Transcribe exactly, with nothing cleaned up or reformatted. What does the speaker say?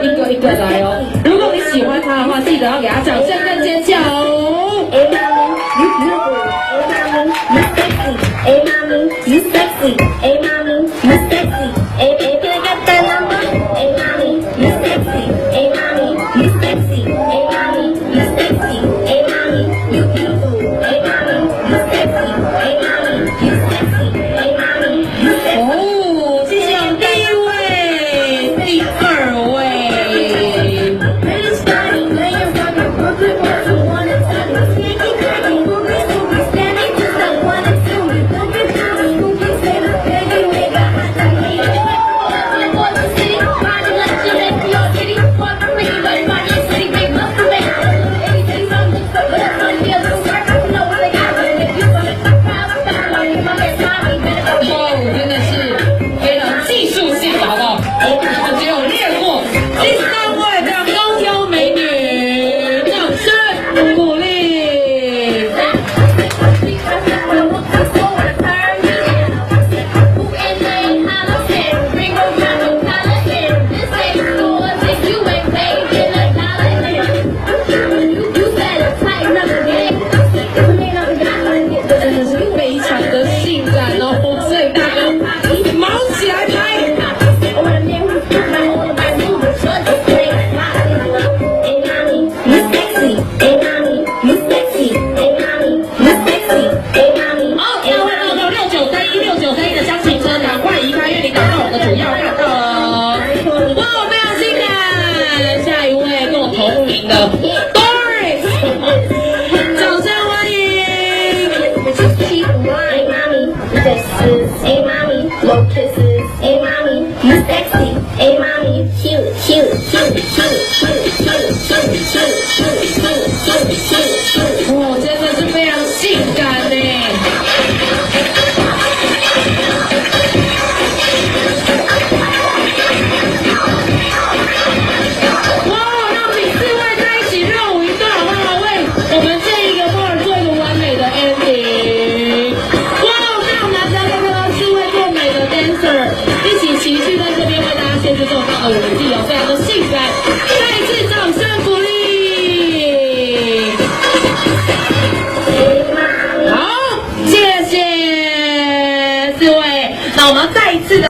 一个一个来哦。如果你喜欢他的话，记得要给他掌声跟尖叫哦。 Hey mommy, you beautiful. Hey mommy, you sexy. Hey mommy, you sexy. Hey mommy, you sexy. Hey, hey, can I get that number? Hey mommy, you sexy. Hey mommy, you sexy. Hey mommy, you sexy. Hey mommy, you beautiful. Hey mommy, you sexy. Hey mommy, you sexy. Hey mommy, you sexy. 哦，这是第一位，第二位。 哇，真的是非常技术性达到，只有略过第三位的高挑美女，掌声鼓励。 真的是非常的性感哦，所以大家忙起来拍。 好，要回到六九三一，六九三一的箱型车，赶快移开，因为你挡到我的主要干道了。哇，非常性感！下一位跟我同名的 Doris，掌声欢迎。 Hey mommy, you sexy. Hey mommy, you sexy. Hey mommy, cute, cute, cute.